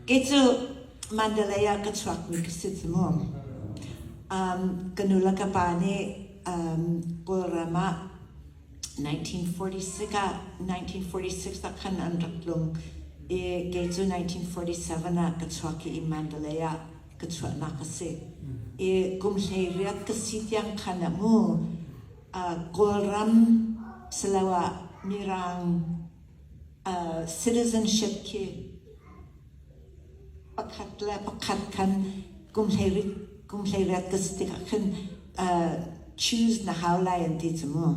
Kei cu Mandalay ah ka chuakmi ka si cu mu. Ka nu le ka pa nih Kawlram ah 1946 ah 1946 ah khan an rak tlung i kei cu 1947 ah ka chuak i Mandalay ah ka chuahnak a si. I kum 18 ka si tiang khan ah mu Kawlram siloah Mirang citizenship khi pakhat le pakhat khan kum 18 ka si tikah khan choose na hau lai an ti cu mu.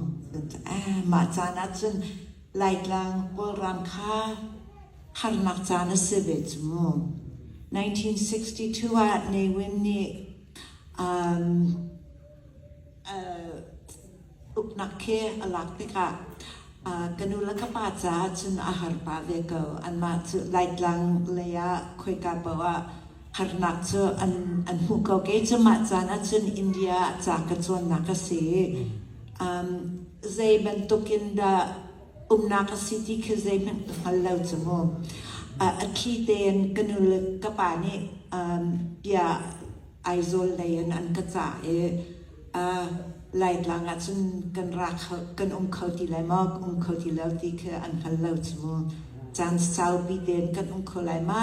Mah caan ah cun Laitlang Kawlram kha harnak caan a si ve cu mu. 1962 ah Ne Win nih uknak khi a lak tikah ka nu le ka pa caah cun a har pah ve ko. Anmah cu Laitlang lei ah khoika paoh ah harnak cu an an hmuh ko. Kei cu mah caan ah cun India ah ca ka cawnnak a si i zei bantuk in dah umnak a si ti khi zeihmanh ka hngal lo cu mu. A thli tein ka nu le ka pa nih bia Aizawl lei in an ka cah i Laitlang ah cun kan ra kho, kan um kho ti lai maw, um kho ti lo ti khi an hngal lo cu mu. Caan saupi tein kan um kho lai ma,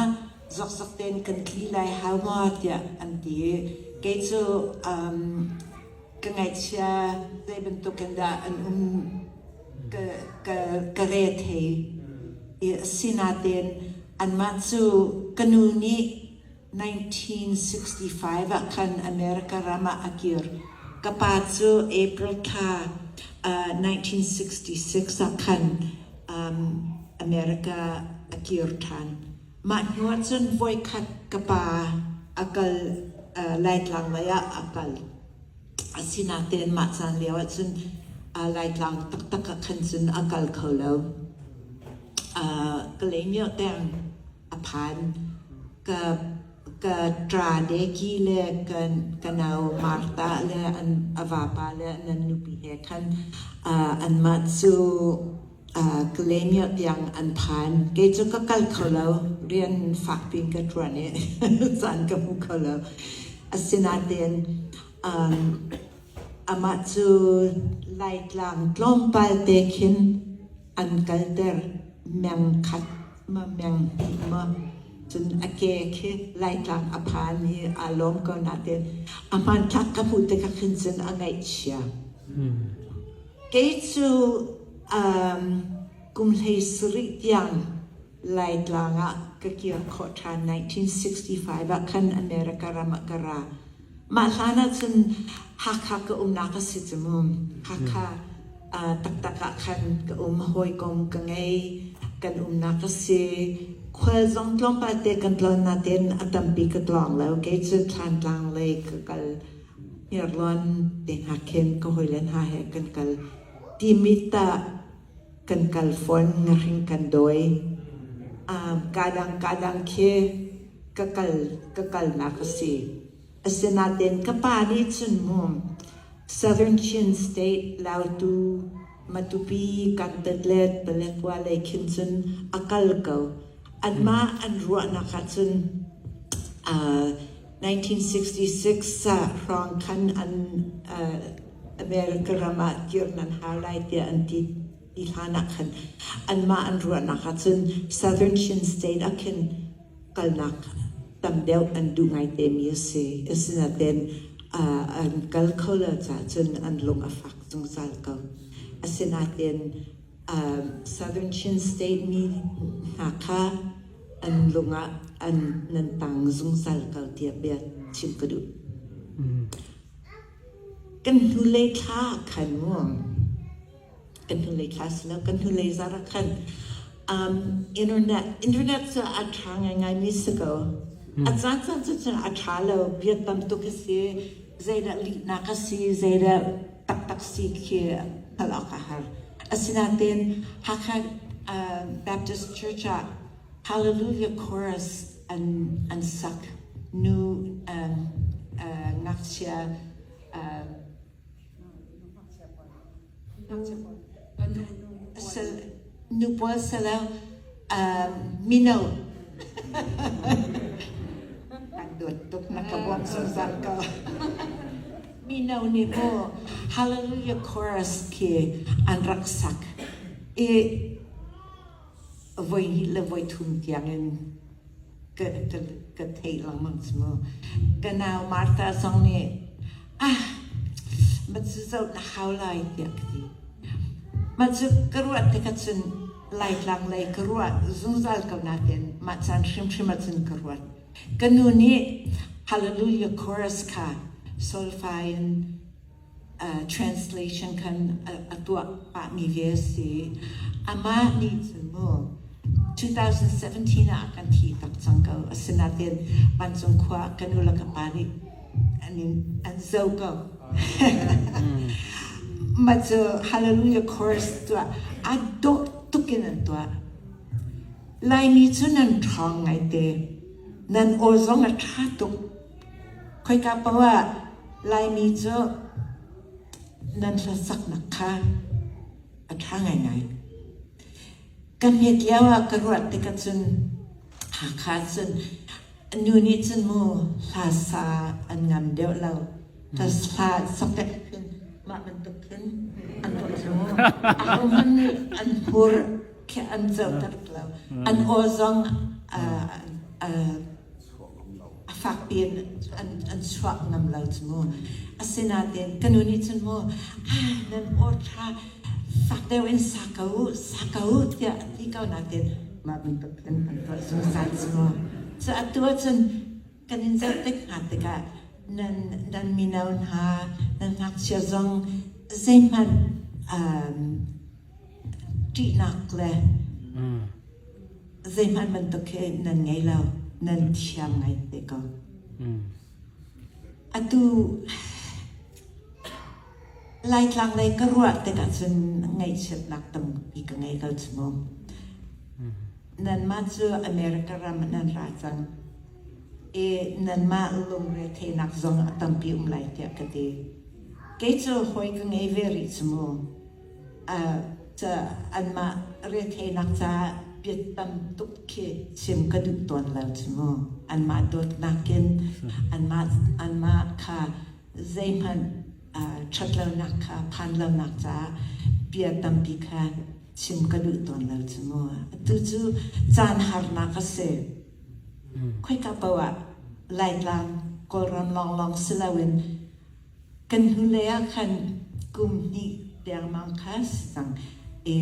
zokzok tein kan tli lai hau maw tiah an ti i kei cu ka ngaihchia zei bantuk in dah an um ka, ka, ka re thei. I asinain anmah cu ka nu nih 1965 ah khan America ram ah a kir. Ka pa cu April thla 1966 ah khan America a kir ṭhan. Mah hnu ah cun voikhat ka pa a kal Laitlang lei ah a kal. Asinain mah caan lio ah cun Laitlang taktak ah khan cun a kal kho lo. Kalaymyo tiang a phan. Ka ka ṭa Deki le ka nau Martha le an a vapa le nan nupi he khan anmah cu Kalaymyo tiang an phan. Kei cu ka kal kho lo. Rian fakpi in ka ṭuan i caan ka hmu kho lo. Asinain amah cu Laitlang tlawmpal te khin an kalter meng khat ma meng hnih maw cun a ke khi Laitlang a phan i aa lawm ko nain a hmanthlak ka hmuh tikah khin cun a ngaihchia. Kei cu kum 17 tiang Laitlang ah ka kir khawh ṭhan 1965 ah khan America ram ah ka ra. Mah hlan ah cun Hakha ka umnak a si cu mu. Hakha taktak ah khan ka um, hawikom ka ngei, kan umnak a si. Khual zong tlawmpal te kan tlawn nain a tampi ka tlawng lo. Kei cu Thlantlang lei ka kal. Hniarlawn te hna khin ka hawile hna he kan kal. Timit ah kan kal fawn, ngahring kan dawi. Kadang kadang khi ka kal ka kalnak a si. Asinain ka pa nih cun mu Southern Chin State Lautu Matupi Kanpetlet Paletwa lei khin cun a kal ko. Anmah an ruahnak ah cun 1966 ah hrawng khan an America ram ah kir nan hau lai tiah an ti ti hlan ah khan anmah an ruahnak ah cun Southern Chin State ah khin kalnak tam deuh an duh ngaite mi a si. Asinain an kal kho lo caah cun an lung a fak zungzal ko. Asinain Southern Chin State mi hna kha an lung ah an nan tang zungzal ko tiah bia chim ka duh. Kan hnulei thla khan mu kan hnulei thla si lo kan hnulei zarh ah khan internet internet cu a ṭha ngaingaimi si ko. A caan caan cu cun a ṭha lo bia tam tuk a si zeidah lihnak a si zeidah taktak si khi hngalh awk a har. Asinain Hakha Baptist Church ah Hallelujah Chorus an an sak nu ngakchia Nu pawl salo mino. dawt tuk na ka bawmh zungzal ko. Mino nih maw Hallelujah Chorus khi an rak sak i voi hnih le voi thum tiangin ka, ka, ka theih lengmang cu mu. Ka nau Martha zong nih ah ma cu zoh na hau lai tiah ka ti. Mah cu ka ruah tikah cun Laitlang lei ka ruah zungzal ko nain mah caan hrimhrim ah cun ka ruat. Ka nu nih Hallelujah Chorus kha solfa in translation khan a tuah pahmi ve a si. Amah nih cun mu 2017 ah a kan thi tak cang ko. Asinain vancung khua ka nu le ka pa nih an in an zo ko. Mah cu Hallelujah Chorus tuah aa dawh tuk in an tuah. Laimi cu nan ṭhawng ngaite. Nan aw zong a ṭha tuk. Khoika paoh ah Laimi cu nan hlasaknak kha a ṭha ngaingai. Ka hmet lio ah ka ruah tikah cun Hakha cun nu nih cun mu hla sa an ngam deuh lo. Hla sak deuh khin mah bantuk khin an tuah cu mu. Ahohmanh nih an hmur khi an coter lo. An aw zong a fakpi in an chuah ngam lo cu mu. Asinain ka nu nih cun mu ah nan aw ṭha fak deuh in sa ko u, sa ko u tiah a ti ko nain mah bantuk in an tuah zungzal cu mu. Cu atu ahcun kan in zoh tik hna tikah nan nan mino hna, nan ngakchia zong zeihmanh ṭihnak le zeihmanh bantuk khi nan ngei lo, nan thiam ngai te ko. Atu Laitlang lei ka ruah tikah cun ngaihchiatnak tampi ka ngei ko cu mu. Nanmah cu America ram ah nan ra cang i nanmah lungretheihnak zong a tampi um lai tiah ka ti. Kei cu hawi ka ngei ve rih cu mu. Anmah retheihnak caah bia tam tuk khi chim ka duh tawn lo cu mu. Anmah dawtnak in anmah anmah kha zeihmanh ṭhatlonak kha phan lonak caah bia tampi kha chim ka duh tawn lo cu mu. Atu cu caan harnak a si. Khoika paoh ah Laitlang Kawlram lawnglawng si loin Kan hnulei ah khan kum hnih dengmang kha si cang i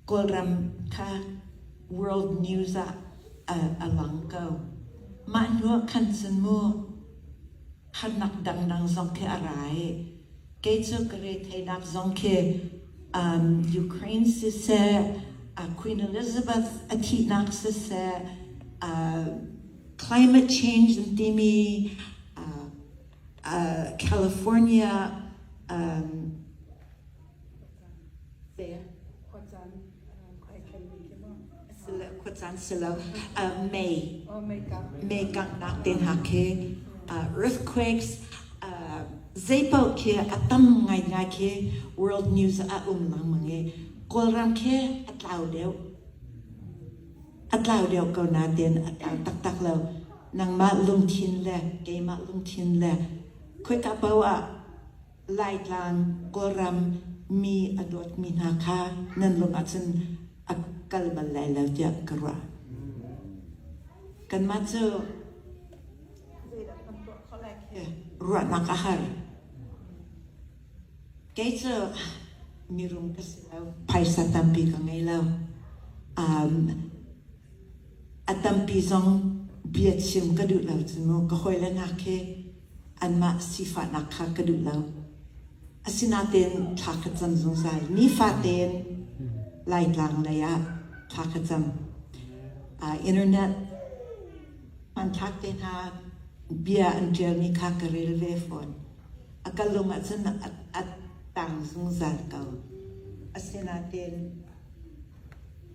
Kawlram kha World News ah a lang ko. Mah hnu ah khan cun mu harnak dangdang zong khi a ra i kei cu ka retheihnak zong khi Ukraine siseh, Queen Elizabeth a thihnak siseh, climate change an timi California khuacaan si lo mei mei kanghnak te hna khi earthquakes zeipaoh khi a tam ngaingai khi world news ah um lengmang i Kawlram khi a tlau deuh. A tlau deuh ko nain a tlau taktak lo. Nangmah lungthin le keimah lungthin le khoika paoh ah Laitlang Kawlram mi a dawtmi hna kha nan lung ahcun a kal bal lai lo tiah ka ruah. Kanmah cu zeidah kan tuah khawh lai khi ruahnak a har. Kei cu mirum ka si lo. Phaisa tampi ka ngei lo. A tampi zong bia chim ka duh lo cu mu. Ka hawile hna khi anmah sifahnak kha ka duh lo. Asinain thla ka cam zungzal. Nifatein Laitlang lei ah thla ka cam. Internet hmanthlak te hna bia an ṭialmi kha ka rel ve fawn. A ka lung ahcun a tang zungzal ko. Asinain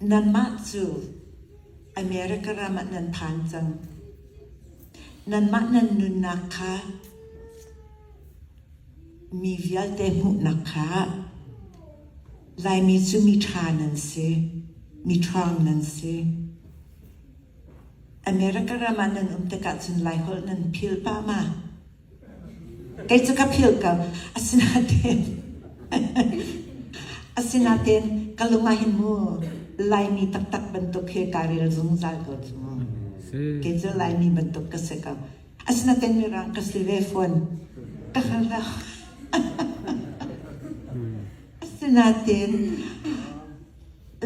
nanmah cu America ram ah nan phan cang. Nanmah nan nunnak kha mi vialte hmuhnak kha Laimi cu mi ṭha nan si, mi ṭhawng nan si. America ram ah nan um tikah cun Laiholh nan phil pah ma? Kei cu ka phil ko. Asinain asinain ka lung ah hin mu Laimi taktak bantuk he kaa rel zungzal ko cu mu. Kei cu Laimi bantuk ka si ko. Asinain Mirang ka si ve fawn. Ka hngal lo. Asinain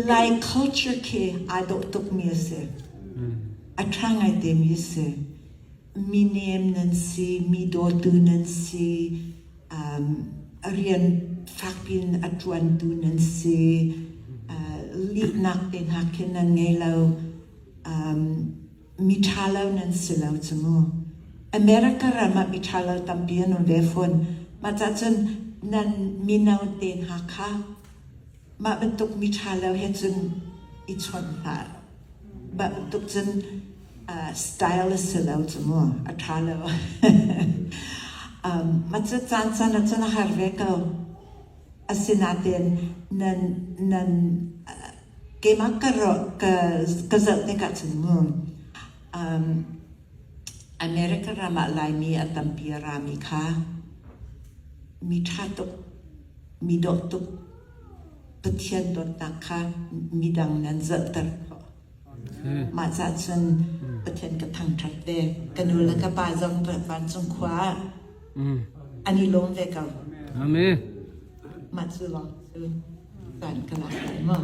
Lai culture khi aa dawh tukmi a si. A ṭha ngaitemi a si. Mi nem nan si, mi dawtu nan si, um, a rian fakpi in a ṭuantu nan si, uh, lihnak te hna khi nan ngei lo. Um, mi ṭha lo nan si lo cu mu. America ram ah mi ṭha lo tampi an um ve fawn. Mah cah cun nan mino te hna kha mah bantuk mi ṭha lo he cun i chawnh hlah. Mah bantuk cun uh, style a si lo cu mu, a ṭha lo. um, mah cu caan caan ah cun a har ve ko. Asinain nan nan keimah ka ka ka zoh tikah cun mu um, America ram ah Laimi a tampi a rami kha mi ṭha tuk, mi dawh tuk, Pathian dawtnak kha midang nan zohter khawh. Mah cah cun Pathian ka thangṭhat ve. Ka nu le ka pa zong vancung khua ah an i lawm ve ko. Amen. Mah cu lawng cu caan ka lak lai maw?